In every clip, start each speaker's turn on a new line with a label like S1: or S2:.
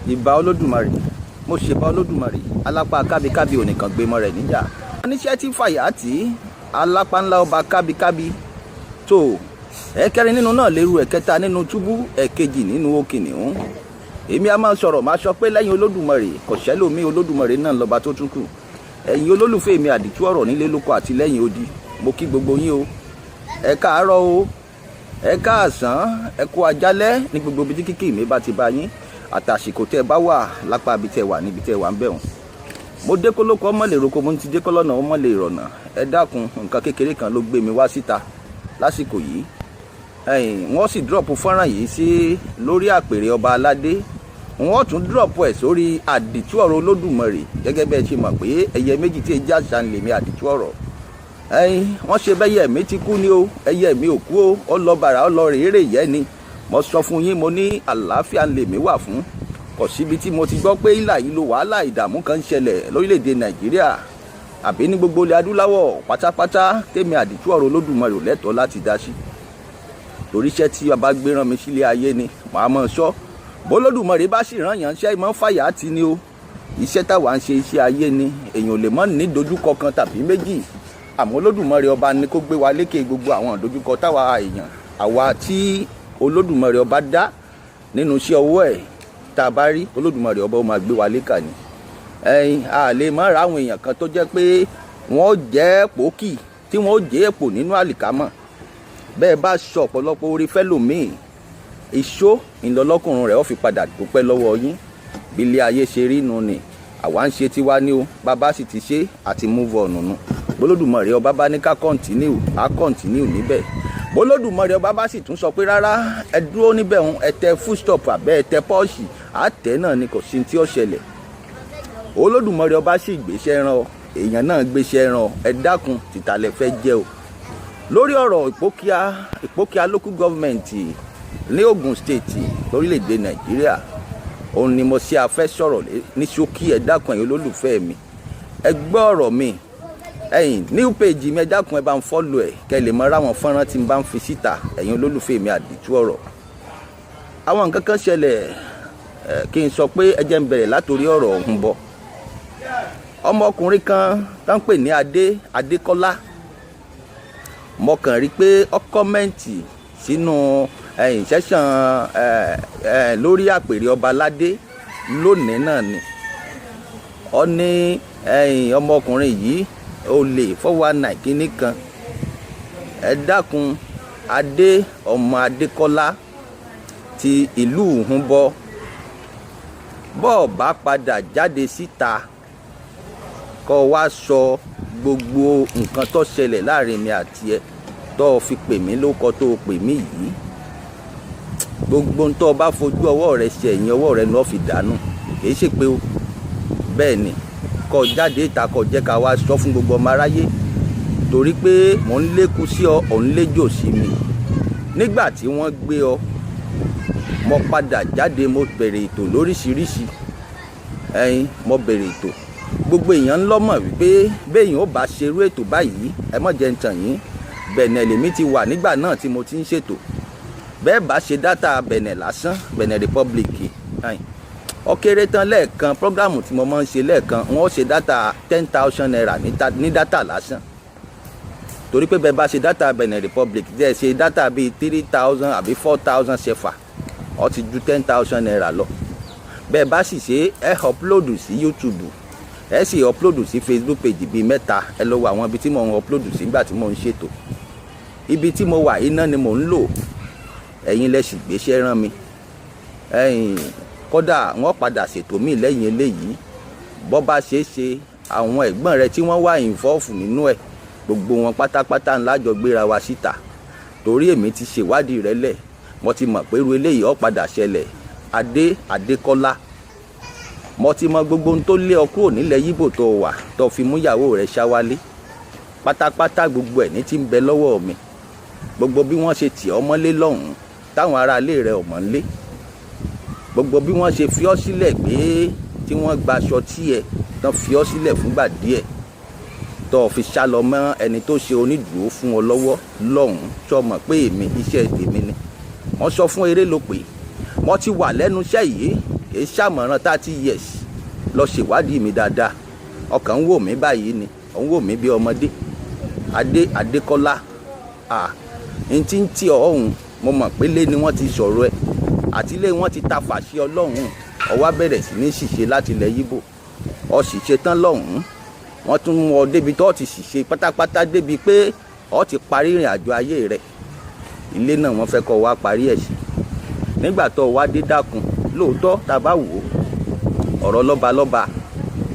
S1: Ìbà Olódùmarè, mo ṣèbà Olódùmarè, alápá kábíkábí onìkan gbémọ rẹ̀ níjà. Oníṣẹ́ tí fàyà tí alápá ńlá ọba kábíkábí tó ẹ̀kẹrin nínú náà lérú, ẹ̀kẹta nínú túbú, ẹ̀kejì nínú òkìnìún. Èmi a máa sọ̀rọ̀, máa sọ pé lẹ́yìn Olódùmarè kò sẹ́lòmí, Olódùmarè náà lọ́ba tó tún kù. Ẹ̀yin olólùfẹ́ mi, àdìtú ọ̀rọ̀ nílé lóko àti lẹ́yìn odi, mo kí gbogbo yín o. Ẹ káàárọ̀ o, ẹ káàsán, ẹ kú ajálẹ́ ní gbogbo ibi tí kíkì mi bá ti bá yín, àtàsìkò tẹ́ ẹ bá wà lápá ibi tẹ́ ẹ wà, níbi tẹ́ ẹ wà ń bẹ̀ wọ́n. Mo dé kólókó ọmọ lè roko, mo ti dé kọ́lọ́nà ọmọ lè rọ̀nà. Ẹ dákun, nǹkan kékeré kan ló gbé mi wá síta lásìkò yìí. Wọ́n sì drop fọ́nrán yìí sí lórí àpèrè ọba aládé, wọ́n tún drop ẹ̀ sórí àdìtú ọ̀rọ̀ Olódùmarè. Gẹ́gẹ́ bẹ́ẹ̀ ṣe mọ̀ pé ẹyẹ méjì tí ejá àṣà ń lè mi àdìtú ọ̀rọ̀. Wọ́n ṣe bẹ́yẹ mi ti kú ni o, ẹyẹ mi ò kú o, ó lọ bàrà, ó lọ rèérè yẹ́ ni. Mo sọ fún yín, mo ní àlàáfíà ń lè mí wà fún. Kò síbi tí mo ti gbọ́ pé ìlà yìí lo wàhálà, ìdààmú kan ń ṣẹlẹ̀ lórílẹ̀‐èdè Nàìjíríà àbí ní gbogbo ilẹ̀ adúláwọ̀ pátápátá tèmi àdìtú ọ̀rọ̀ Olódùmarè ò lẹ́tọ̀ọ́ láti dá sí, torí iṣẹ́ tí bàbá gbé rán mi sílé ayé ni màá mọ̀ sọ. Bólódùmarè bá sì rán yàn ṣẹ́, ìmọ̀ fàyà tì ní o. Iṣẹ́ táwa ń ṣe, iṣẹ́ ayé ni, èèyàn ò lè mọ́ ní dojúkọ kan tàbí méjì, àmọ́ Olódùmarè ọba ni kó gbé wa lékè gbogbo àwọn ìdojúkọ táwa èèyàn, àwa tí Olódùmarè ọba dá nínú iṣẹ́ ọwọ́ ẹ̀ tá a bá rí, Olódùmarè ọba ó máa gbé wa lékà ni. Ẹyin a lè má ra àwọn èèyàn kan tó jẹ́ pé wọ́n jẹ́ pòkì tí wọ́n jẹ́ èpò nínú àlìkámọ̀. Bẹ́ẹ̀ bá sọ ọ̀pọ̀lọpọ̀ orí fẹ́lòmíì, ìṣó ìlọlọ́kùnrin rẹ̀ ó fi padà dúpẹ́ lọ́wọ́ yín. Bí ilé ayé ṣe rí nu ni àwa ń ṣe tiwa ní o. Bàbá sì ti ṣe àti move on nù. Bólódùmarè ọba bá ní ká continue, á continue níbẹ̀. Bólódùmarè ọba bá sì tún sọ pé rárá, ẹ dúró níbẹ̀ ń, ẹ tẹ full stop àbẹ́ ẹ tẹ pause, àtẹ náà ni, kò sí tí ó ṣẹlẹ̀. Olódùmarè ọba sì gbéṣẹ́ rán ọ, èèyàn náà gbéṣẹ́ rán ọ. Ẹ dákun, tìtàlẹ̀ fẹ́ jẹ́ o. Lórí ọ̀rọ̀ Ìpókíà, Ìpókíà Local Government ní Ogun State lórílẹ̀‐èdè Nàìjíríà, òun ni mo ṣe afẹ́ sọ̀rọ̀ ní ṣókí. Ẹ dákun, ẹ̀yin olólùfẹ́ mi, ẹ gbọ́ ọ̀rọ̀ mi. Ẹ̀yin new page mi, ẹ dákun, ẹ bá ń follow ẹ̀ kẹ́ lè mọ ráwọn fọ́nrán tí n bá ń fi síta. Ẹ̀yin olólùfẹ́ mi, àdìtú ọ̀rọ̀, àwọn nǹkan kan ṣẹlẹ̀. Kí n sọ pé ẹ jẹ́ n bẹ̀rẹ̀ látòrí ọ̀rọ̀ ọ̀hún bọ̀. Ọmọkùnrin kan tó ń pè ní Adé Adékọ́lá, mo kàn rí pé ó comment sínú ẹ̀yìn session lórí àpèrè ọba aládé lónìí náà ni. Ó ní ẹ̀yìn ọmọkùnrin yìí ó lè 419 kínní kan. Ẹ dákun, Adé ọmọ Adékọ́lá ti ìlú Ìhúnbọ, bọ́ọ̀ bá padà jáde síta kó wá sọ gbogbo nǹkan tó ṣẹlẹ̀ láàrin mi àti ẹ tó o fi pè mí lóko tó o pè mí yìí, gbogbo ń tó o bá fojú ọwọ́ rẹ ṣe, ẹ̀yìn ọwọ́ rẹ lọ́ọ́ fi dànù. Kì í ṣe pé o bẹ́ẹ̀ ni kó jáde ìta, kó jẹ́ ká wá sọ fún gbogbo ọmọ aráyé, torí pé mò ń lékun sí ọ, ò ń léjò sí mi. Nígbà tí wọ́n gbé ọ, mo padà jáde, mo bẹ̀rẹ̀ ètò lóríṣiríṣi. Ẹyin mo bẹ̀rẹ̀ ètò, gbogbo èèyàn ń lọ́mọ̀ wípé béèyàn ó bá ṣerú ètò báyìí, ẹ mọ̀ jẹ́ ń tàn yín, Bẹ̀nẹ̀ lèmi ti wà nígbà náà tí mo ti ń ṣètò. Bẹ́ẹ̀ bá ṣe data Bẹ̀nẹ̀ lásán, Bẹ̀nẹ̀ Republic, ó kéré tán lẹ́ẹ̀kan, program tí mo máa ń ṣe lẹ́ẹ̀kan, wọ́n ṣe data ₦10,000 ní data lásán, torí pé bẹ́ẹ̀ bá ṣe data Benin Republic, jẹ́ ṣe data bíi 3,000 àbí 4,000 sefa, ó ti ju ₦10,000 lọ. Bẹ́ẹ̀ bá sì ṣe, ẹ upload sí YouTube, ẹ sì upload sí Facebook page bíi mẹ́ta. Ẹ lọ wo àwọn ibi tí mò ń upload sí nígbà tí mò ń ṣètò. Ibi tí mo wà, iná ni mò ń lò. Ẹ̀yin lẹ sì gbéṣẹ́ rán mi. Ẹ̀yin kódà wọ́n padà ṣètò míì lẹ́yìn eléyìí. Bọ́ bá ṣeé ṣe, àwọn ẹ̀gbọ́n rẹ tí wọ́n wà involve nínú ẹ̀, gbogbo wọn pátápátá ńlá jọ gbéra wa síta, torí èmi ti ṣèwádìí rẹ lẹ̀, mo ti mọ̀ pé irú eléyìí ó padà ṣẹlẹ̀. Adé Adékọ́lá, mo ti mọ gbogbo ohun tó lé ọ kúrò nílẹ̀ Yíbò tó wà, tó fi mú ìyàwó rẹ̀ ṣáwálé pátápátá. Gbogbo ẹ̀ ní ti ń bẹ lọ́wọ́ mi, gbogbo bí wọ́n ṣe tì ọ́ mọ́lé lọ́hùn-ún táwọn aráalé rẹ̀ ò mọ̀ ń lé, gbogbo bí wọ́n ṣe fi ọ́ sílẹ̀ pé tí wọ́n gbaṣọ tí ẹ tán fi ọ́ sílẹ̀ fúngbà díẹ̀, tó o fi sá lọ mọ́ ẹni tó ṣe onídùúró fún ọ lọ́wọ́ lọ́hùn-ún. Sọ mọ̀ pé èmi, iṣẹ́ tèmi ni wọ́n sọ fún eré ló pè. Wọ́n ti wà lẹ́nu iṣẹ́ yìí. Kì í ṣàmọ̀ràn 30 years. Lọ ṣèwádìí mi dáadáa. Ọkàn ń wò mí báyìí ni, ò ń wò mí bí ọmọdé. Adé Adékọ́lá, à n tí ń tí ọ ọ̀hún, mo mọ̀ pé lé ni wọ́n ti sọ̀rọ̀ ẹ̀, àti ilé wọn ti ta fàṣẹ ọlọ́run. Ó wá bẹ̀rẹ̀ sí ní ṣìṣe láti ilẹ̀ Yíbò. Ọ ṣìṣe tán lọ́hùn-ún, wọ́n tún mú ọ débi tó ti ṣìṣe pátápátá, débi pé ọ ti parí ìrìn àjò ayé rẹ̀. Ilé náà wọ́n fẹ́ kọ́ wá parí ẹ̀ sí nígbà tó wá dé. Dákun, lóòótọ́, tá a bá wò ó, ọ̀rọ̀ lọ́balọ́ba,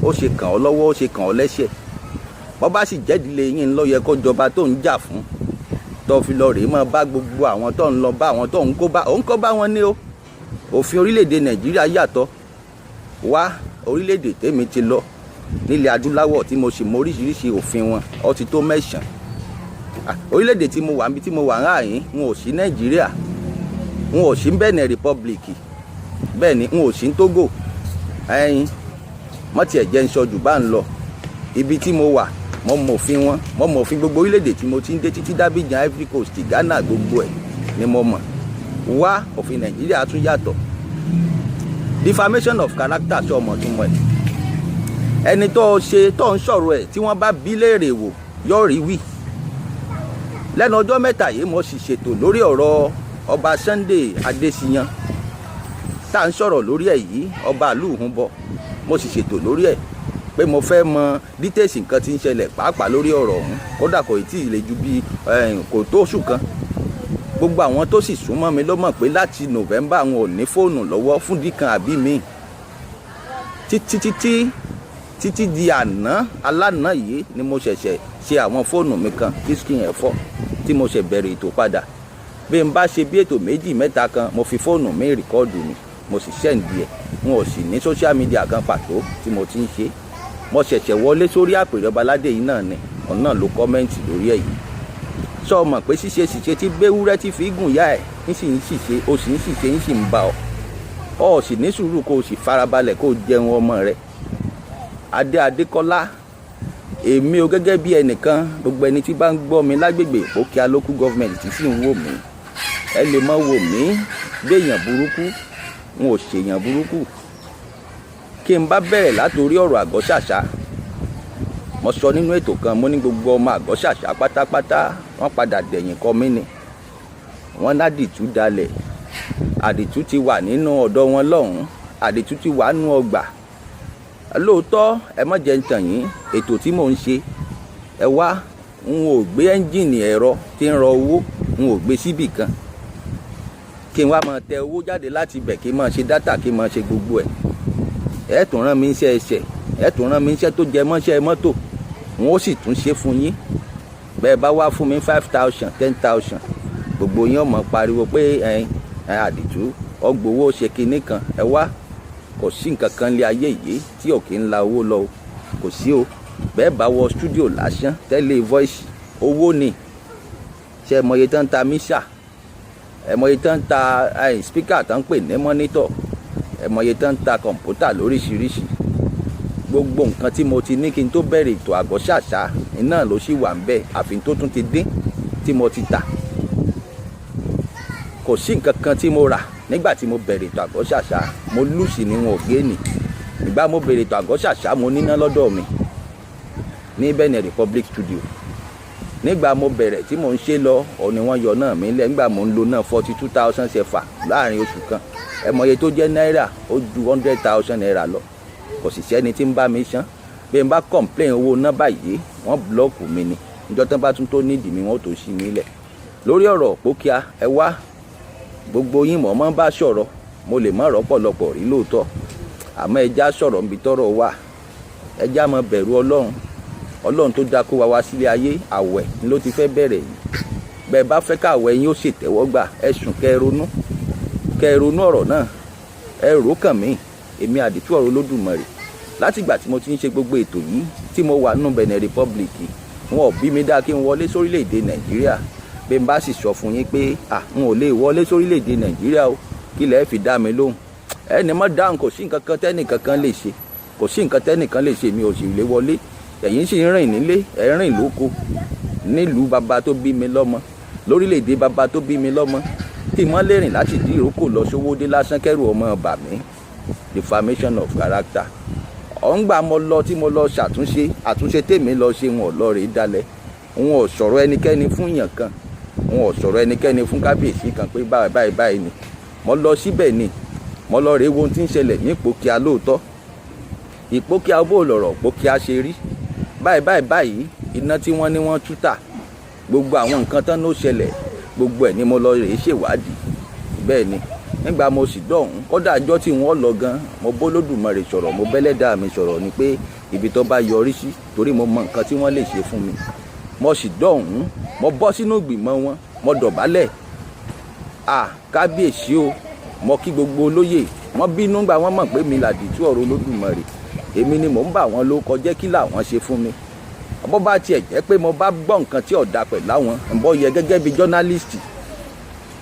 S1: ó ṣe kàn ọ́ lọ́wọ́, ó ṣe kàn ọ́ lẹ́sẹ̀. Bọ́ bá sì jẹ́dílé yín ló yẹ kó jọba tó ń jà fún, tó fi lọ rèé máa bá gbogbo àwọn tó ń lọ bá, àwọn tó ń kó bá, òun kó bá wọn ní o. Òfin orílẹ̀-èdè Nàìjíríà yàtọ̀ wá. Orílẹ̀-èdè tèmi ti lọ nílẹ̀ adúláwọ̀ tí mo sì mọ oríṣiríṣi òfin wọn, ó ti tó 9. Orílẹ̀-èdè tí mo wà, níbi tí mo wà ń rà yín, n ò sí Nàìjíríà, n ò sí Benin Republic, bẹ́ẹ̀ ni n ò sí Togo. Ẹyin mọ́tì ẹ̀jẹ̀ ń sọ jù bá ń lọ. Ibi tí mo wà, mo mọ òfin wọn, mo mọ òfin gbogbo orílẹ̀-èdè tí mo ti ń dé, títí d'Abidjan, Ivory Coast, Ghana, gbogbo ẹ̀ ni mo mọ̀ wá. Òfin Nàìjíríà tún yàtọ̀. Defamation of character, sọ ọmọ tún mọ̀ ẹ̀? Ẹni tó ṣe tó ń sọ̀rọ̀ ẹ̀, tí wọ́n bá bí léèrè wò, yóò rí wí. Lẹ́nu ọjọ́ mẹ́ta yìí, mo sì ṣètò lórí ọ̀rọ̀ ọba Sunday Adéṣiyàn tá à ń sọ̀rọ̀ lórí ẹ̀ yìí, ọba ìlú Ìhúnbọ̀. Mo sì ṣètò lórí ẹ̀ pé mo fẹ́ mọ details nǹkan tí ń ṣẹlẹ̀ pàápàá lórí ọ̀rọ̀ ọ̀hún. Kódà kò tí ì lè ju bí kò tó oṣù kan. Gbogbo àwọn tó sì súnmọ́ mi ló mọ̀ pé láti November, àwọn ò ní fóònù lọ́wọ́ fún díkan àbí míì, títí títí títí di àná alánà yìí ni mo ṣẹ̀ṣẹ̀ ṣe àwọn fóònù mi kan tí screen ẹ̀ fọ́, tí mo ṣe bẹ̀rẹ̀ ètò padà. Bí n bá ṣe bí ètò méjì mẹ́ta kan, mo fi fóònù mi record mi, mo sì send ẹ̀. N ò sì ní social media kan pàtó tí mo ti ń ṣe. Mo ṣẹ̀ṣẹ̀ wọlé sórí àpèrè ọbaládé yìí náà ni ọ̀nà ló comment lórí ẹ̀ yìí. Sọ mọ̀ pé ṣíṣe ṣìṣe tí gbéwúrẹ́ tí fi gùn yá ẹ̀ ń sì ń ṣìṣe, ó sì ń ṣìṣe, ń sì ń bá ọ, ọ sì ní sùúrù, kó o sì farabalẹ̀, kó o jẹun ọmọ rẹ̀. Adé Adékọ́lá, èmi o gẹ́gẹ́ bí ẹnìkan, gbogbo ẹni tí bá ń gbọ́ mi lágbègbè Ìpókíà Local Government tí sì ń wò mí, ẹ lè mọ́ wò mí béèyàn burúkú, n ò ṣèyàn burúkú. Kí n bá bẹ̀rẹ̀ látòrí ọ̀rọ̀ Àgọ́ Ṣàṣà, mo sọ nínú ètò kan, mo ní gbogbo ọmọ Àgọ́ Ṣàṣà pátápátá, wọ́n padà dẹ̀yìn kọ mí ni. Wọ́n ládìtú dalẹ̀, àdìtú ti wà nínú ọ̀dọ̀ wọn lọ́hùn-ún, àdìtú ti wà nínú ọgbà. Lóòótọ́, ẹ má jẹ́ ń tàn yín, ètò tí mò ń ṣe, ẹ wá, n ò gbé ẹ́ńjìnì ẹ̀rọ tí ń rọ owó, n ò gbé síbì kan kí n wá máa tẹ owó jáde láti ibẹ̀, kí n máa ṣe data, kí n máa ṣe gbogbo ẹ̀. Ẹ tún rán mi iṣẹ́ ẹsẹ̀, ẹ tún rán mi iṣẹ́ tó jẹ mọ́ṣẹ́ mọ́tò, n ó sì tún ṣe fún yín. Bẹ́ẹ̀ bá wá fún mi 5,000, 10,000, gbogbo yín ọmọ pariwo pé ẹ ẹ àdìtú ọgbowó ṣe kinní kan. Ẹ wá, kò sí nǹkan kan lé ayé yìí tí ò kí ń la owó lọ o, kò sí o. Bẹ́ẹ̀ bá wọ studio lásán tẹ́lẹ̀ voice, owó ni. Ṣe mọye tán ta mixer? Ẹ mọye tán ta speaker tán pè ní monitor? Ẹ mọye tán ta kọ̀ǹpútà lóríṣiríṣi? Gbogbo nǹkan tí mo ti ní kí n tó bẹ̀rẹ̀ ètò Àgọ́ Ṣàṣà iná ló sì wà ń bẹ̀, àfi tó tún ti dín tí mo ti tà. Kò sí nǹkan kan tí mo rà nígbà tí mo bẹ̀rẹ̀ ètò Àgọ́ Ṣàṣà. Mo lose ni, wọn ò gain. Ìgbà mo bẹ̀rẹ̀ ètò Àgọ́ Ṣàṣà, mo níná lọ́dọ̀ mi ní Benin Republic Studio. Nígbà mo bẹ̀rẹ̀ tí mò ń ṣe lọ, ọ̀ ni wọ́n yọ náà mí lẹ̀. Nígbà mo ń lo náà 42,000 CFA láàrin oṣù kan, ẹ mọ iye tó jẹ́ náírà, ó ju ₦100,000 lọ. Kò sì sẹ́ni tí ń bá mi san. Bí n bá complain owó ná báyìí, wọ́n block mi ni. Níjọ́ tán bá tún tó nídìí mi, wọ́n tó ṣí mi lẹ̀. Lórí ọ̀rọ̀ Òpókíà, ẹ wá, gbogbo yín mọ̀ mọ́ bá sọ̀rọ̀. Mo lè má rọ́pọ̀lọpọ̀ rí lóòótọ́, àmọ́ ẹ já sọ̀rọ̀ níbi tọ́rọ̀ wà. Ẹ já mọ́ bẹ̀rù Ọlọ́run. Ọlọ́run tó dá kó wa wá sílé ayé, àwẹ̀ ni ló ti fẹ́ bẹ̀rẹ̀ yìí. Bẹ́ẹ̀ bá fẹ́ káwẹ̀ yín ó ṣètẹ́wọ́gbà, ẹ sùn, kẹ́ ẹ ronú, kẹ́ ẹ ronú ọ̀rọ̀ náà. Ẹ rò kàn mí, èmi àdìtú ọ̀rọ̀ Olódùmarè. Látìgbà tí mo ti ń ṣe gbogbo ètò yìí, tí mo wà nínú Benin Republic, wọn ò bí mi dá kí n wọlé sórílẹ̀‐èdè Nàìjíríà. Bí n bá sì sọ fún yín pé à n ò lè wọlé sórílẹ̀‐èdè Nàìjíríà o, kí lẹ́ẹ̀ fi dá mi lóhùn? Ẹni mọ́ dáhùn. Kò sí nǹkan kan tẹ́nìkan kan lè ṣe, kò sí nǹkan tẹ́nìkan lè ṣe. Mi ò sì lè wọlé. Ẹ̀yin sì ń rìn nílé, ẹ̀ ń rìn lóko nílùú bàbá tó bí mi lọ́mọ, lórílẹ̀‐èdè bàbá tó bí mi lọ́mọ, tí mo lè rìn láti dí ìrókò lọ sówódé lásán, kẹ́rù ọmọ bà mí. Defamation of character. Ọ̀ngbà mo lọ tí mo lọ ṣàtúnṣe, àtúnṣe tèmi lọ ṣe, wọn ò lọ rèé dalẹ̀. Wọn ò sọ̀rọ̀ ẹnikẹ́ni fún yàn kan, wọn ò sọ̀rọ̀ ẹnikẹ́ni fún kábíyèsí kan pé báyìí báyìí báyìí ni. Mo lọ síbẹ̀ ni mo lọ rèé wo ohun tí ń ṣẹlẹ̀ ní Ìpókíà. Lóòótọ́, Ìpókíà, bó lọ̀rọ̀ Ìpókíà ṣe rí báyìí báyìí báyìí, iná tí wọ́n ní wọ́n tú tà, gbogbo àwọn nǹkan tán ló ṣẹlẹ̀, gbogbo ẹ̀ ni mo lọ rèé ṣèwádìí. Bẹ́ẹ̀ ni, nígbà mo sì dọ̀hún, kódà ọjọ́ tí wọ́n lọ gan, mo bólódùmarè sọ̀rọ̀, mo bẹ́lẹ́dàá mi sọ̀rọ̀ ni pé ibi tó bá yọrí sí, torí mo mọ nǹkan tí wọ́n lè ṣe fún mi. Mo sì dọ̀hún, mo bọ́ sínú ìgbìmọ̀ wọn, mo dọ̀bálẹ̀, à kábíyèsí o, mo kí gbogbo olóyè. Wọ́n bínú gbà wọ́n mọ̀ pé mi làdìtú ọ̀rọ̀ Olódùmarè, èmi ni mò ń bà wọ́n ló kọjẹ́. Kí làwọn ṣe fún mi? Bó bá tiẹ̀ jẹ́ pé mo bá gbọ́ nǹkan tí ò da pẹ̀lú àwọn ǹbọ̀ yẹ gẹ́gẹ́ bí journalist,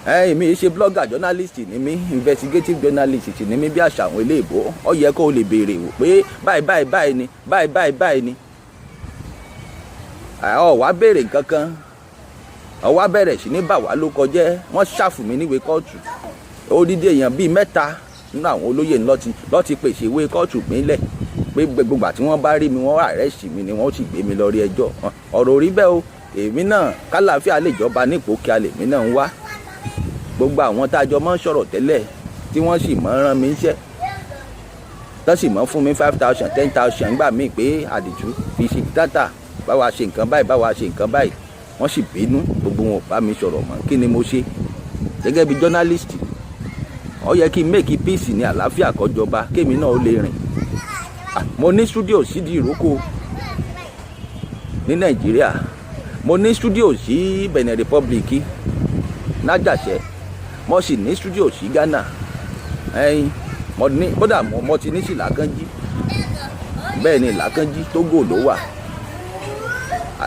S1: èmi yìí ṣe blogger, journalist ni mí, investigative journalist ni mí bí àṣà àwọn eléèbó. Ó yẹ kó o lè béèrè wò pé báyìí báyìí báyìí ni, báyìí báyìí báyìí ni. Ọ wá béèrè nǹkan kan, ọ wá bẹ̀rẹ̀ sí ní bà wá ló kọjẹ́. Wọ́n ṣàfù mí níwèé kóòtù. Odidi èèyàn bíi mẹ́ta nínú àwọn olóyè lọ́ti pèsè ìwé kóòtù mílẹ̀ pé gbogbo àti wọ́n bá rí mi, wọ́n arrest mi ni, wọ́n sì gbé mi lọ rí ẹjọ́. Ọ̀rọ̀ orí bẹ́ẹ̀ o. Èmi náà, kálàáfíà lè jọba nípò kí a lè mí náà ń wá. Gbogbo àwọn tá a jọ máa ń sọ̀rọ̀ tẹ́lẹ̀, tí wọ́n sì máa ń rán mi níṣẹ́, tó sì máa ń fún mi 5,000, 10,000 gbà míì pé àdìtú fi ṣe data, báwa ṣe nǹkan báyìí, báwa ṣe nǹkan báyìí, wọ́n sì bínú, gbogbo wọn ò bá mi sọ̀rọ̀ mọ́. Kí ni mo ṣe? Gẹ́gẹ́ bí journalist, ó yẹ kí n make peace ní àlàáfíà kó jọba, kémi náà ó lè rìn. Mo ní studio sídìí ìrókò ní Nàìjíríà, mo ní studio sí Benin Republic nájàṣẹ, mo sì ní studio sí Ghana. Ẹyin mo ní, kódà mo ti ní sí Làkànjí. Bẹ́ẹ̀ ni, Làkànjí, Tógò ló wà.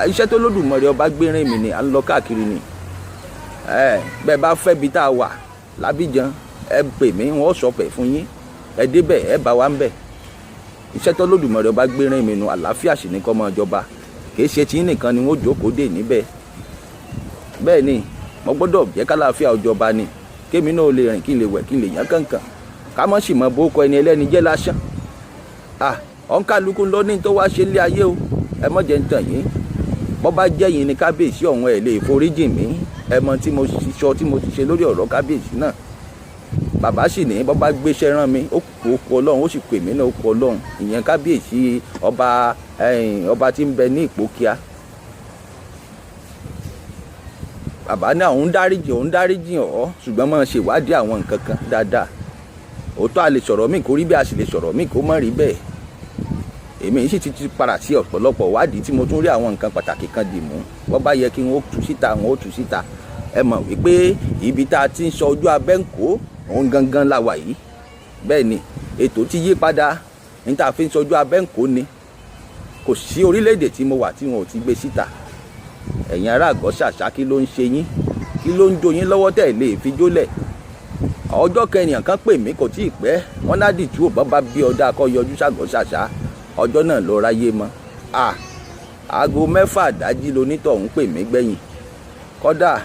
S1: Iṣẹ́ tó lódùmarè ọba gbérin mi ni à ń lọ káàkiri ni. Bẹ́ẹ̀ bá fẹ́ bi tá a wà lábíjan, ẹ pè mí, wọ́n sọ pẹ̀ fún yín, ẹ débẹ̀, ẹ bá wa ń bẹ̀. Iṣẹ́ tó lódùmarè ọba gbérin mi nu, àlàáfíà sì ní kó máa jọba. Kìí ṣe tí nìkan ni wọ́n jókòó dè níbẹ̀. Bẹ́ẹ̀ ni, mo gbọ́dọ̀ jẹ́ kálàáfíà ọjọba ni, kémi náà lè rìn, kí n lè wẹ̀, kí n lè yán kànkàn, ká mọ́ sì mọ́ bó kọ ẹni ẹlẹ́ni jẹ́ lásán. À ọ̀nkálukú ló ní tó wá ṣe ilé ayé o. Ẹ mọ̀ jẹ́ ń tàn yín, bọ́ bá jẹ́ yín ni kábíyèsí ọ̀hún, ẹ̀ lè foríjì mí. Ẹ mọ̀ tí mo sọ, tí mo ti ṣe lórí ọ̀rọ̀ kábíyèsí náà. Bàbá sì ní bọ́ bá gbéṣẹ́ rán mi, ó kú, ó kú Ọlọ́run, ó sì pè mí náà, ó kú Ọlọ́run. Ìyẹn kábíyèsí ọba, ọba tí ń bẹ ní Ìpókíà. Bàbá ní àwọn ń dáríjì, òun dáríjì ọ́, ṣùgbọ́n máa ṣèwádìí àwọn nǹkan kan dáadáa. Òótọ́, a lè sọ̀rọ̀ míì kó rí bẹ́ẹ̀, a sì lè sọ̀rọ̀ míì kó má rí bẹ́ẹ̀. Èmi sì ti padà sí ọ̀pọ̀lọpọ̀ wádìí tí mo tún rí àwọn nǹkan pàtàkì kan dì mú. Wọ́n bá yẹ kí wọ́n tú síta, wọ́n ó tú síta. Ẹ mọ̀ wípé ibi tá a ti ń sọ ojú abẹ́ ń kó òun gangan la wà yìí. Bẹ́ẹ̀ ni, ètò ti yí padà. Ní tá a fi ń sọ ojú abẹ́ ń kó ni, kò sí orílẹ̀-èdè tí mo wà tí wọn ò ti gbé síta. Ẹ̀yin ará àgọ́ ṣàṣà, kí ló ń ṣe yín? Kí ló ń jó yín lọ́wọ́ tẹ̀ lè fi jólẹ̀? Ọjọ́ kẹrin kan pè mí, kò tí ì pẹ́, wọ́n ládìtú ò bá bá bí ọdá kọ́ yọjú ságọ́ ṣàṣà. Ọjọ́ náà ló ráyé mọ́. À aago 6 àdájí lonítọ̀hún pè mí gbẹ̀yìn. Kódà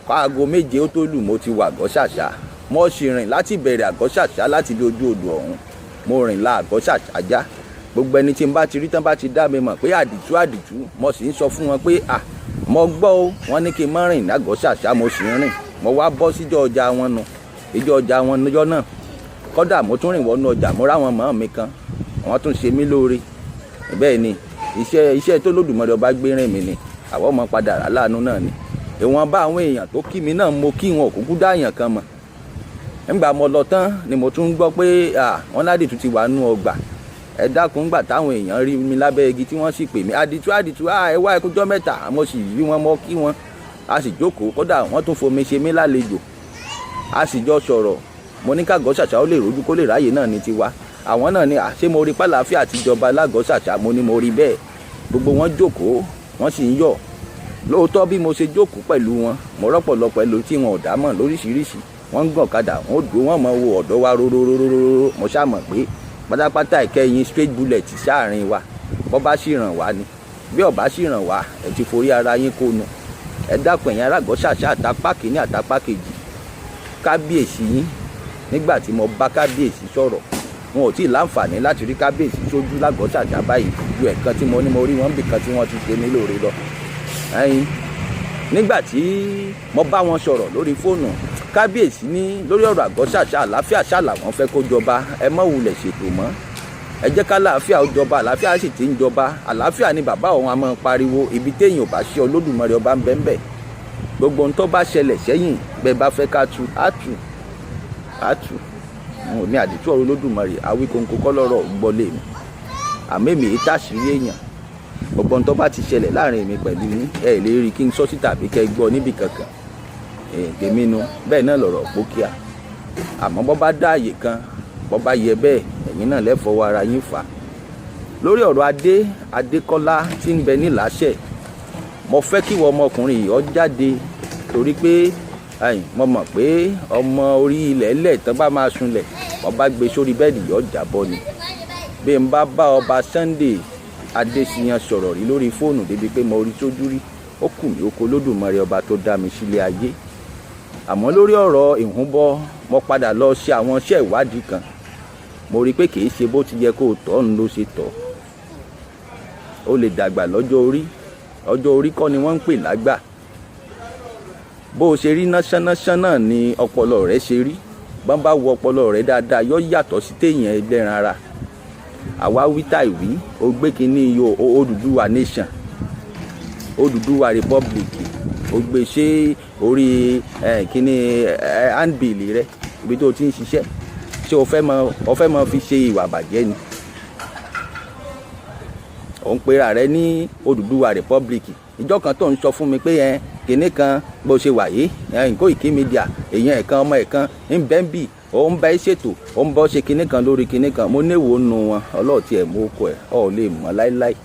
S1: kọ́ aago 7 ó tó lù, mo ti wà àgọ́ ṣàṣà. Mo sì rìn láti bẹ̀rẹ̀ àgọ́ ṣàṣà, láti bí ojú odò ọ̀hún, mo rìn la àgọ́ ṣàṣà já. Gbogbo ẹni tí n bá ti rí tán bá ti dá mi mọ̀ pé àdìtú, àdìtú. Mo sì ń sọ fún wọn pé à mo gbọ́ o, wọ́n ní kí n má rìn lágọ́ ṣàṣà. Mo sì ń rìn, mo wá bọ́ síjọ́ ọjà wọn nu, ìjọ ọjà wọn níjọ́ náà. Kódà mo tún rìn wọnú ọjà, mo ráwọn mọ́ mi kan, wọ́n tún ṣe mí lóore. Bẹ́ẹ̀ ni, iṣẹ́ tó lódùmarè ọba gbé rìn mí ni àwọn ọmọ padà rà láàánú náà ni. Ìwọ̀nba àwọn èèyàn tó kí mi náà, mo kí wọn, òkúkú dáyàn kan mọ̀. Nígbà mo lọ tán ni mo tún gbọ́ pé wọ́n ládìtú ti wà nú ọgbà. Ẹ dákun, ńgbà táwọn èèyàn rí mi lábẹ́ igi tí wọ́n sì pè mí, "Àdìtú, àdìtú, ẹ wá, ẹkújọ́ mẹ́ta." Mo sì rí wọn, mọ́ kí wọn, a sì jókòó. Kódà wọ́n tún fomi ṣe mí lálejò, a sì jọ sọ̀rọ̀. Mo ní kágọ́ ṣàṣà ó lè rójú, kó lè ráyè náà ní tiwa. Àwọn náà ní àṣé mo rí pàlàáfíà àtijọba lágọ́ ṣàṣà. Mo ní mo rí bẹ́ẹ̀. Gbogbo wọn jókòó, wọ́n sì ń yọ̀. Lóòótọ́, bí mo ṣe jókòó pẹ̀lú wọn, mo rọ́pọ̀lọpọ̀ ẹlò tí wọn ò dá mọ̀ lóríṣiríṣi. Wọ́n ń gàn kadà, wọ́n ó dúró, wọ́n mọ̀ wo ọ̀dọ́ wa rororororo. Mo ṣáà mọ̀ pé pátápátá ìkẹyìn straight bullet sáàrin wa. Bọ́ bá sì ràn wá ni, bí ọba sì ràn wá, ẹ ti forí ara yín kónu. Ẹ dákun, ẹ̀yin aráàgọ́ ṣàṣà, àtàpá kìíní, àtàpá kejì, kábíyèsí yín, nígbà tí mo bá kábíyèsí sọ̀rọ̀. Wọn ò tí ì láǹfààní láti rí kábíyèsí sójú lágọ̀ọ́ ṣàṣà báyìí ju ẹ̀kan tí mo ní mo rí wọn bìkan tí wọ́n ti ṣe mí lóore lọ. Ẹyin, nígbà tí mo bá wọn sọ̀rọ̀ lórí fóònù, kábíyèsí ní lórí ọ̀rọ̀ àgọ́ ṣàṣà, àlàáfíà ṣàlà wọn fẹ́ kó jọba. Ẹ má wulẹ̀ ṣètò mọ́, ẹ jẹ́ ká láàfíà ó jọba. Àlàáfíà sì ti ń jọba. Àlàáfíà ni bàbá òun a máa pariwo. Ibi téèyàn ò bá ṣe, Olódùmarè ọba ń bẹ ń bẹ̀. Gbogbo ohun tó bá ṣẹlẹ̀ sẹ́yìn bẹ́ẹ̀ bá fẹ́ ká tu, á tu, á tu. Ní àdìtú ọ̀rọ̀ Olódùmarè, Awíkonko kọ́ lọ́rọ̀ gbọ́ lé mi, àmọ́ èmi èyí táṣìírí èèyàn. Gbogbo ohun tó bá ti ṣẹlẹ̀ láàrin èmi pẹ̀lú yín, ẹ lè rí kí n sọ síta àbí kẹ́ ẹ gbọ́ níbì kankan. Tèmi nu bẹ́ẹ̀ náà lọ̀rọ̀ pókíà. Àmọ́ bọ́ bá dá àyè kan, bọ́ bá yẹ bẹ́ẹ̀, ẹ̀yin náà lẹ́fọ̀ọ́ ara yín fà á. Lórí ọ̀rọ̀ adé Adékọ́lá tí ń bẹ níláṣẹ̀, mo fẹ́ kí wọ́n ọmọkùnrin yìí ó jáde, torí pé mo mọ̀ pé ọmọ orí ilẹ̀ ẹlẹ̀ tán bá máa sunlẹ̀, wọ́n bá gbé sórí bẹ́ẹ̀dì, yóò jábọ́ ni. Bí n bá bá ọba Sunday Adéṣiyàn sọ̀rọ̀ rí lórí fóònù débi pé mo rí sójú rí, ó kù mí oko Olódùmarè ọba tó dá mi sílé ayé. Àmọ́ lórí ọ̀rọ̀ ìhúnbọ́, mo padà lọ ṣe àwọn iṣẹ́ ìwádìí kan. Mo rí i pé kì í ṣe bó ti yẹ kó o tọ́ ń ló ṣe tọ́. Ó lè dàgbà lọ́jọ́ orí, ọjọ́ orí kọ́ ni wọ́n ń pè lágbà. Bó o ṣe rí náṣánnáṣán náà ni ọpọlọ rẹ ṣe rí. Bọ́n bá wo ọpọlọ rẹ dáadáa, yọ yàtọ̀ sí téèyàn ẹlẹ́ran ara. Àwa wí táì wí, ó gbé kínní yo Odùduwà nation, Odùduwà republic, ó gbé ṣé orí kínní handbill rẹ ibi tó o ti ń ṣiṣẹ́. Ṣé o fẹ́ mọ fi ṣe ìwà bàjẹ́ ni? Ò ń pera rẹ ní Odùduwà republic. Ìjọ kan tó ń sọ fún mi pé ẹ kinní kan bó ṣe wà yìí, ẹ Koiki Media, èèyàn ẹ̀kan, ọmọ ẹ̀kan ń bẹ́ ń bì, ó ń bẹ́ ṣètò, ó ń bọ́ ṣe kinní kan lórí kinní kan. Mo néwòó nu wọn ọlọ́ọ̀tí ẹ̀ mú kọ ẹ̀ ọ̀ lè mọ̀ láíláí.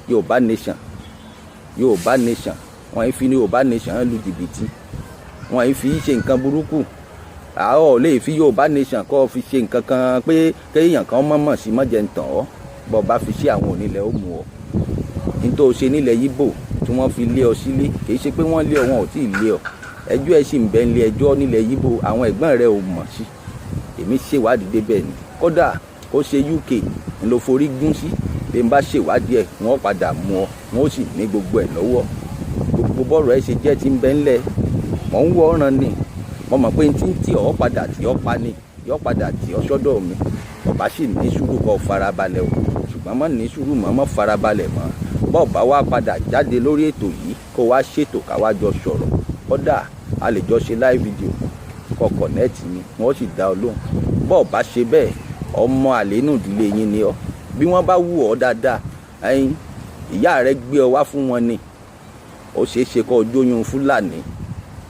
S1: Yorùbá nation, Yorùbá nation, wọ́n fi ní Yorùbá nation lu jìbìtì, wọ́n fi ṣe nǹkan burúkú. Àwọn ò lè fi Yorùbá nation kọ́ fi ṣe nǹkan kan pé kéèyàn kan mọ̀mọ̀ sí mọ̀jẹ̀ ń tàn ọ́. Bọ́ bá fi ṣe, àwọn onílẹ̀ ó mú ọ. Nítorí ṣe nílẹ̀ Yíbò tí wọ́n fi lé ọ sílé, kì í ṣe pé wọ́n lé ọ, wọn ò tí ì lé ọ. Ẹjọ́ ẹ sì ń bẹ nílé ẹjọ́ nílẹ̀ Yíbò. Àwọn ẹ̀gbọ́n rẹ ò mọ̀ sí. Èmi ṣèwádìí débẹ̀ ni. Kódà ó ṣe UK ń lọ forí gún sí. Bí n bá ṣèwádìí ẹ̀, wọ́n padà mú ọ, wọ́n ó sì ní gbogbo ẹ̀ lọ́wọ́. Gbogbo bọ́ọ̀rọ̀ ẹ ṣe jẹ́ ti ń bẹ ńlẹ̀, mọ̀ ń wọ ọ̀ràn ni. Mo mọ̀ pé tí ń tì ọ́ padà tí ọ́ pa ni yọ́ padà tì ọ́ sọ́dọ̀ mi. Ọba sì ní sùúrù kó farabalẹ̀ o, ṣùgbọ́n má ní sùúrù mọ́, má farabalẹ̀ mọ́. Bọ́ọ̀ bá wá padà jáde lórí ètò yìí, kó wá ṣètò ká wá jọ sọ̀rọ̀. Kódà a lè jọ ṣe live video, kó connect mi, wọ́n sì dá ọ lóhùn. Bọ́ọ̀ bá ṣe bẹ́ẹ̀, ọmọ àlénù ìdílé yín ni ọ́. Bí wọ́n bá wù ọ́ dáadáa, ẹyin ìyá rẹ gbé ọ wá fún wọn ni. Ó ṣeé ṣe kó o jóyún Fúlàní.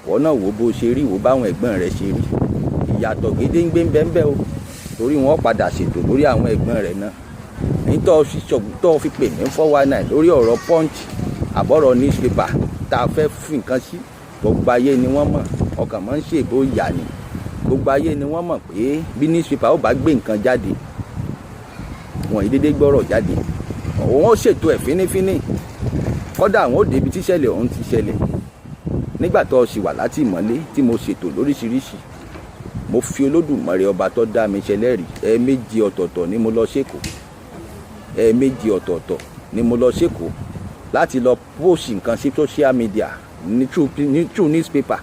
S1: Wọ́n náà wò bó ṣe rí, wò báwọn ẹ̀gbọ́n rẹ ṣe rí. Ìyàtọ̀ gédéǹgbé ń bẹ ń bẹ o, torí wọ́n padà ṣètò lórí àwọn ẹ̀gbọ́n rẹ náà. Ní tó fi pè mí 419 lórí ọ̀rọ̀ Punch àbọ̀rọ̀ newspaper tá a fẹ́ fi nǹkan sí, gbogbo ayé ni wọ́n mọ̀. Ọkàn máa ń ṣèbó ìyá ni. Gbogbo ayé ni wọ́n mọ̀ pé bí newspaper ó bá gbé nǹkan jáde, wọ́n yìí dédé gbọ́rọ̀ jáde. Òun ó ṣètò ẹ̀ fínífíní. Kódà àwọn ò débi tíṣẹ̀lẹ̀ ọ̀hún ti ṣẹlẹ̀ nígbà tó o sì wà látìmọ́lé tí mo ṣètò lóríṣiríṣi. Mo fi Olódùmarè ọba tó dá mi ṣẹlẹ́rìí, ẹ̀ẹ̀mejì ọ̀tọ̀ọ̀tọ̀ ni mo lọ ṣèkó. Ẹ̀ẹ̀mejì ọ̀tọ̀ọ̀tọ̀ ni mo lọ ṣèkó láti lọ post nǹkan sí social media ní through newspaper.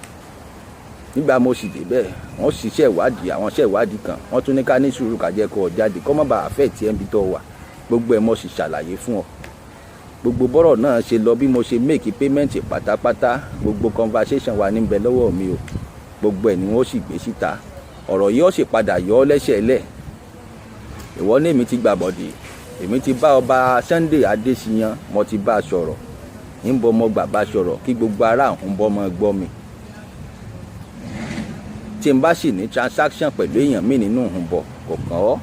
S1: Nígbà mo sì débẹ̀, wọ́n ṣiṣẹ́ ìwádìí, àwọn iṣẹ́ ìwádìí kan. Wọ́n tún ní ká ní sùúrù, ká jẹ́ kó o jáde, kó má bàa fẹ́ tí ẹ̀ ń bi tó wà. Gbogbo ẹ̀ mo sì ṣàlàyé fún ọ, gbogbo bọ́rọ̀ náà ṣe lọ, bí mo ṣe make payment pátápátá. Gbogbo conversation wa níbẹ̀ lọ́wọ́ mi o. Gbogbo ẹ̀ ni wọ́n sì gbé síta. Ọ̀rọ̀ yìí ó sì padà yọ ọ́ lẹ́sẹ̀ lẹ̀. Ìwọ ní èmi ti gbàbọ̀dè, èmi ti bá ọba Sunday Adéṣiyàn, mo ti bá a sọ̀rọ̀. Ń bọ́ mo gbà bá sọ̀rọ̀ kí gbogbo ará òun bọ́ mọ́ gbọ́ mi. Tí n bá sì ní transaction pẹ̀lú èèyàn míì nínú òun bọ̀, kò kàn ọ́,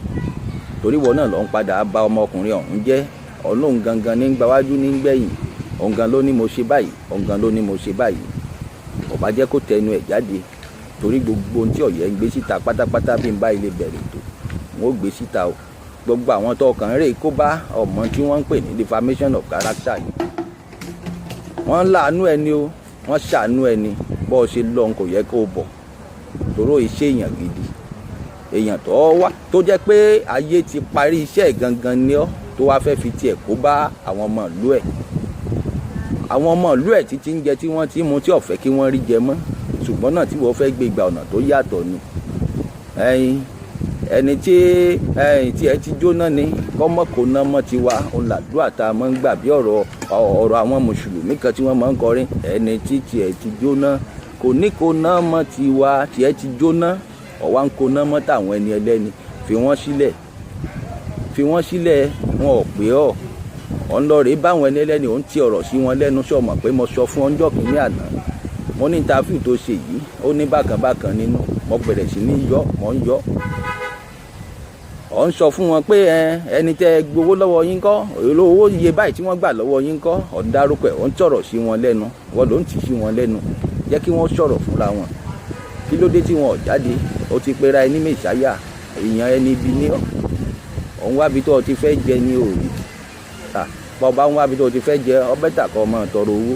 S1: torí ìwọ náà ló ń padà bá ọmọkùnrin ọ̀hún jẹ́. Ọlọ́run gangan ní gbáwájú ní gbẹ̀yìn. Òun gan ló ní mo ṣe báyìí, òun gan ló ní mo ṣe báyìí. Kò bá jẹ́ kó tẹnu ẹ̀ jáde, torí gbogbo ohun tí ọ̀yẹ́ ń gbé síta pátápátá, bí n bá ilé bẹ̀rẹ̀ tó, wọn ó gbé síta o. Gbogbo àwọn tó kàn ń rè kó bá ọmọ tí wọ́n ń pè ní defamation of character ni. Wọ́n ń láàánú ẹni o, wọ́n ṣàánú ẹni. Bọ́ ọ ṣe lọ, kò yẹ kó o bọ̀, toró iṣẹ́ èèyàn gidi. Èèyàn tó wá tó jẹ́ pé ayé ti parí iṣẹ́ gangan ni ọ́, tó wá fẹ́ fi tiẹ̀ kó bá àwọn ọmọ ìlú ẹ̀, àwọn ọmọ ìlú ẹ̀ títí ń jẹ tí wọ́n ti mú tí ọ̀fẹ́ kí wọ́n rí jẹ mọ́. Ṣùgbọ́n náà tí wọ́n fẹ́ gbé gba ọ̀nà tó yàtọ̀ ni ẹyin ẹni tí ẹyin tí ẹ ti jóná ni kọ́mọ́ kò ná mọ́ tiwa. Òun làdúrà tá a máa ń gbà bí ọ̀rọ̀ ọ̀rọ̀ àwọn mùsùlùmí kan tí wọ́n máa ń kọrin: ẹni tí tiẹ̀ ti jóná kò ní kó ná mọ́ tiwa. Tiẹ̀ ti jóná, ọ̀wá ń kó ná mọ́ tàwọn ẹni ẹlẹ́ni. Fi wọ́n sílẹ̀, fi wọ́n sílẹ̀, wọn ò pé ọ́. Ọ̀ ń lọ rèé báwọn ẹni ẹlẹ́ni, ò ń ti ọ̀rọ̀ sí wọn lẹ́nu. Sọ mọ̀ pé mo sọ fún ọjọ́ kìíní àná, mo ní interview tó ṣe yìí, ó ní bákan bákan nínú. Mo bẹ̀rẹ̀ sí ní yọ, mo ń yọ. Ọ̀ ń sọ fún wọn pé ẹni tẹ́ gbowó lọ́wọ́ yín kọ́, owó iye báyìí tí wọ́n gbà lọ́wọ́ yín kọ́. Ọ̀ ń dárúkọ ẹ̀, ọ̀ ń sọ̀rọ̀ sí wọn lẹ́nu. Wọ́n ló ń tì sí wọn lẹ́nu. Jẹ́ kí wọ́n sọ̀rọ̀ fúnra wọn. Kí ló dé tí wọn ò jáde? Ó ti pera ẹni mẹ́sàáyà, èèyàn ẹni ibi ní ọ́. Òun wábi tó o ti fẹ́ jẹ ní òòrì. Bọ́ bá ń wábi tó o ti fẹ́ jẹ ọ better kọ́ ọmọ tọrọ owó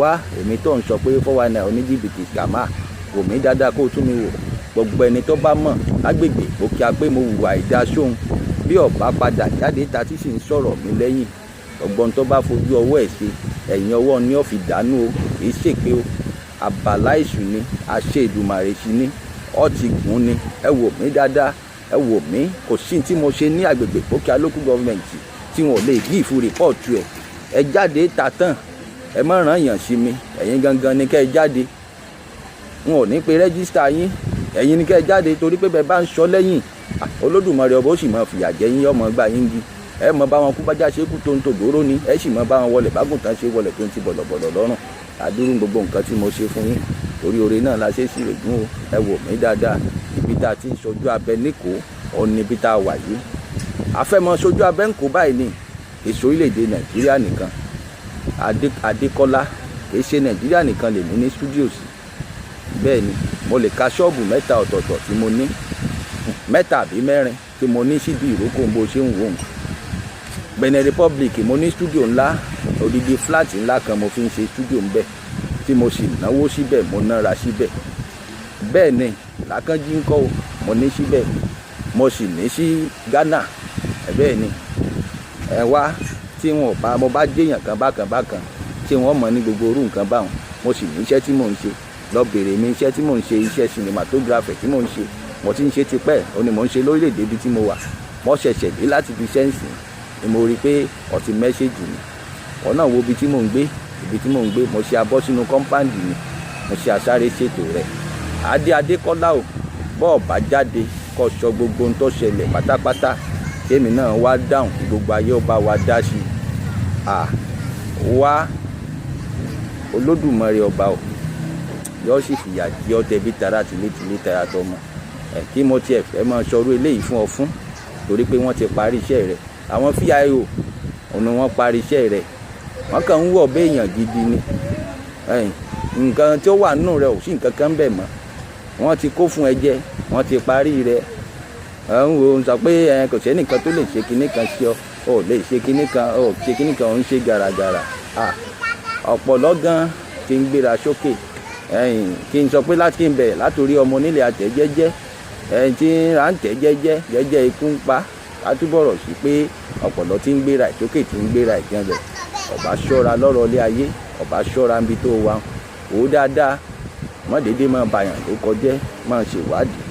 S1: wá. Èmi tó ń sọ pé 419, oníjìbìtì, scammer, wò mí dáadáa kó o tún mi wò. Gbogbo ẹni tó bá mọ̀ lágbègbè òkè apé mo hùwà ìdá sóhun, bí ọba padà jáde ta tí sì ń sọ̀rọ̀ mi lẹ́yìn, ọgbọ́n tó bá fojú ọwọ́ ẹ̀ ṣe, ẹ̀yìn ọwọ́ ni ó fi dànù o. Kì í ṣèpé o, àbàlá ìṣù ni, àṣẹ Èdùmàrè sí ni, ọ ti gùn ni. Ẹ wò mí dáadáa, ẹ wò mí. Kò sí tí mo ṣe ní àgbègbè Ìpókíà Local Government tí wọn ò lè give report ẹ̀. Ẹ jáde ta tán, ẹ má ràn yàn sí mi. Ẹ̀yin gangan ni kẹ́ ẹ jáde. Wọn ò ní pe register yín, ẹ̀yin ni kẹ́ ẹ jáde, torí pé bẹ́ẹ̀ bá ń sọ lẹ́yìn, Olódùmarè ọba ó sì máa fìyà jẹ yín, ọmọ gbà yín gi. Ẹ mọ bá wọn kú bájá ṣe kú tó ń tògbóró ni, ẹ sì mọ bá wọn wọlé bágùntàn ṣe wọlé tó ń ti bọ̀lọ̀bọ̀lọ̀ lọ́rùn. Àdúrú gbogbo nǹkan tí mo ṣe fún yín, torí oore náà la ṣe sí règún o. Ẹ wò mí dáadáa. Ibi tá a ti ń sojú abẹ níkòó òun níbi tá a wà yìí. Àfẹ́mọ́ sojú abẹ ńkó báyìí ni èso orílẹ̀-èdè Nàìjíríà nìkan. Adékọ́lá, kì í ṣe Nàìjíríà nìkan lèmi ní studio sí. Bẹ́ẹ̀ ni, mo lè ka ṣọ́ọ̀bù mẹ́ta ọ̀tọ̀ọ̀tọ̀ tí mo ní, mẹ́ta àbí mẹ́rin tí mo ní síbi ìrókò bó ṣe ń wò ó. Benin Republic, mo ní studio ńlá, odidi flat ńlá kan mo fi ń ṣe studio ńbẹ tí mo sì náwó síbẹ̀, mo nára síbẹ̀. Bẹ́ẹ̀ ni Làkànjí ń kọ́ o, mo ní síbẹ̀, mo sì ní sí Ghana. Bẹ́ẹ̀ ni, ẹ wá tí wọn ò bá mo bá jẹ́yàn kan bákan bákan tí wọ́n mọ̀ ní gbogbo orú nǹkan báwọn. Mo sì ní iṣẹ́ tí mò ń ṣe. Lọ bèrè mi iṣẹ́ tí mò ń ṣe, iṣẹ́ cinematography tí mò ń ṣe, mo ti ń ṣe tipẹ́. Ó ní mò ń ṣe lórílẹ̀‐èdè ibi tí mo wà. Mo ṣẹ̀ṣẹ̀ dé láti fi ṣẹ́ǹsì ni mo rí i pé ọtí message mi. Ọ̀ náà wo ibi tí mò ń gbé, ibi tí mò ń gbé. Mo ṣe abọ́ sínú compound mi, mo ṣe àsáré ṣètò rẹ̀. Adé Adékọ́lá o, bọ́ọ̀ bá jáde kó sọ gbogbo ohun tó ṣẹlẹ̀ pátápátá, kémi náà wá dáhùn kí gbogbo ayé ọba wa dá sí i. À wá, Olódùmarè ọba o, yóò sì fìyà jẹ ọ́ tẹbí tará, tilétilé, tara tọmọ ẹ. Kí mo tiẹ̀ fẹ́ máa sọrú eléyìí fún ọ fún, torí pé wọ́n ti parí iṣẹ́ rẹ̀. Àwọn fíàyò òun ni wọ́n parí iṣẹ́ rẹ̀. Wọ́n kàn ń wọ̀ béèyàn gidi ni. Nǹkan tí ó wà nínú rẹ̀ ò sí nǹkan kan bẹ̀ mọ́. Wọ́n ti kó fún ẹ jẹ, wọ́n ti parí rẹ̀. Ẹ̀ ń wo sọ pé ẹ kò sẹ́nìkan tó lè ṣe kinní kan sí ọ, ò lè ṣe kinní kan, ò ṣe kinní kan, ò ń ṣe gàràgàrà. Ọ̀pọ̀lọ́ gan ti ń gbéra sókè. Kí n sọ pé láti kí n bẹ̀rẹ̀ látòrí ọmọ onílé àtẹ̀jẹ́jẹ́ ẹ̀yìn tí ń ra ń tẹ̀ jẹ́jẹ́ jẹ́jẹ́, ikú ń pa látúbọ̀rọ̀ sí pé ọ̀pọ̀lọ́ tí ń gbéra ìsókè, tí ń gbéra ìjànlẹ̀. Ọba ṣọ́ra lọ́rọ̀ ilé ayé, ọba ṣọ́ra níbi tó wà. Wò ó dáadáa, mọ́ déédéé máa bàyàn ló kọjẹ́, máa ṣèwádìí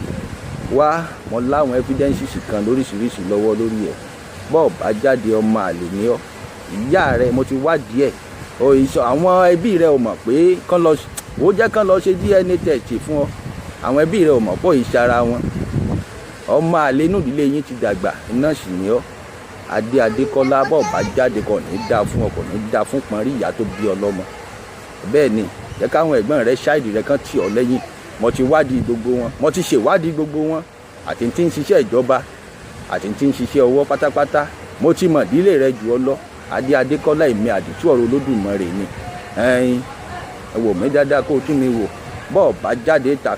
S1: wá. Mo láwọn evidences kan lóríṣiríṣi lọ́wọ́ lórí ẹ̀. Bọ́ọ̀ bá jáde, ọmọ àlè ni ọ́. Ìyá rẹ, mo ti wádìí ẹ̀ o. Ìsọ àwọn ẹbí rẹ ò mọ̀ pé kán lọ ó jẹ́ kán lọ ṣe DNA test fún ọ. Àwọn ẹbí rẹ ò mọ̀ pọ̀ ìṣara wọn. Ọmọ àlè inú ìdílé yín ti dàgbà iná sì ni ọ́. Adé Adékọ́lá, bọ́ọ̀ bá jáde, kò ní dáa fún ọ, kò ní dáa fún pọ́nrí ìyá tó bí ọ lọ́mọ. Bẹ́ẹ̀ ni, jẹ́ káwọn ẹ̀gbọ́n rẹ ṣáìdì rẹ kán tì ọ́ lẹ́yìn. Mo ti wádìí gbogbo wọn, mo ti ṣèwádìí gbogbo wọn, àti tí ń ṣiṣẹ́ ìjọba àti tí ń ṣiṣẹ́ ọwọ́ pátápátá. Mo ti mọ̀ ìdílé rẹ jù ọ lọ. Adé Adékọ́lá, èmi àdìtú ọ̀rọ̀ Olódùmarè ni. Ẹ̀yin ẹ wò mí dáadáa kó o tún mi wò. Bọ́ọ̀ bá jáde ta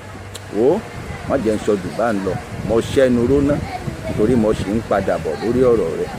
S1: wò ó, má jẹ́ ń sọ jù bá ń lọ. Mo ṣẹ́nu róná nítorí mo sì ń padà bọ̀ lórí ọ̀rọ̀ rẹ̀.